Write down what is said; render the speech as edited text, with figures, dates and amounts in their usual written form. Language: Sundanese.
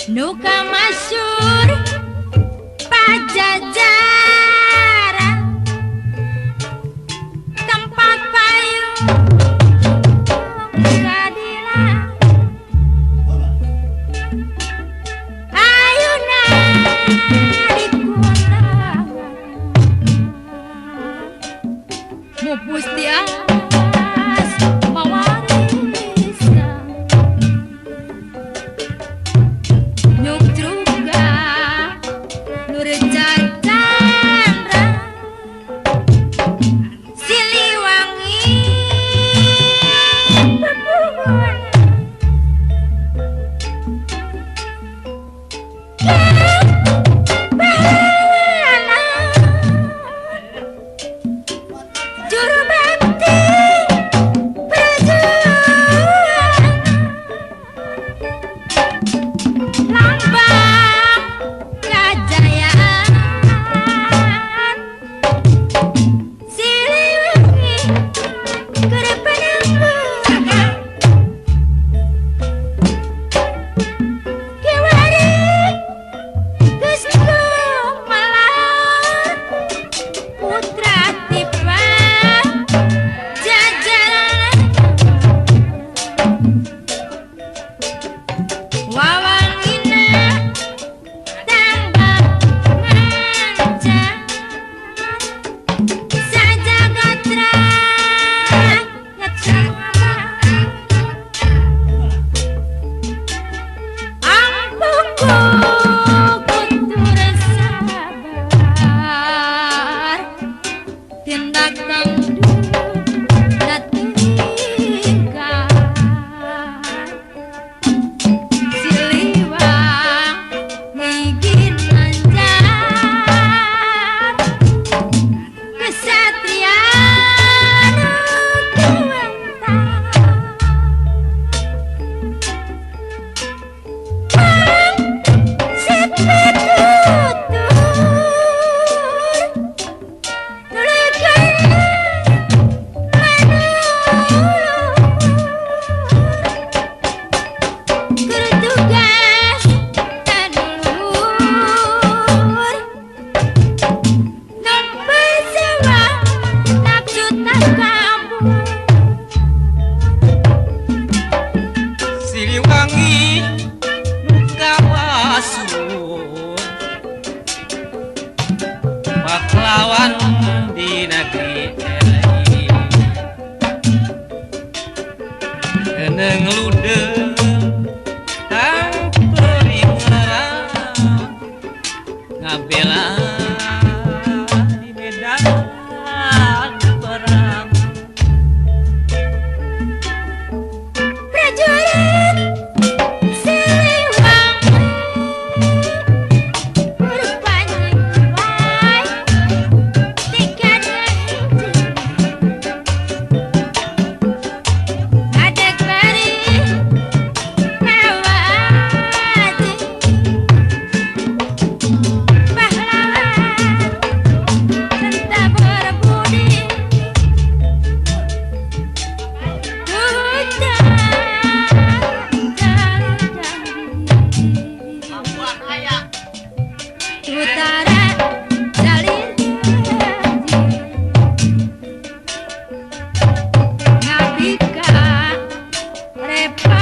Nuka masyur Pajajaran, tempat payung keadilan. Ayuna dikundangan mupus tias mawarisan. Nyuk juga nur candra Siliwangi pepuhun. Kepahlawanan juru bakti perjuangan, lambang kejayaan. Siliwangi keur penangguhan, kiwari geus gumelar putra tipa jajaran. Wawangina tambah manca sajagatra ngecama. Ampuhku kutur sabar, tindak tanduk tinggal. Siliwangi ginanjar, kesatria nu tuwentah. Pang pitutur nuluykeun manulur, keur tugas anu luhur. Nempesewa nafsu takabur. Siliwangi nu kawasur, pahlawan di negeri RI. Eneng ludeung tang peringaran, ngabela di medan perang. Prajurit Siliwangi berpanjang tekad hiji, ngadeg bari ngawati. Pahlawan tentang berbudi, Utara jalin ngabika repot.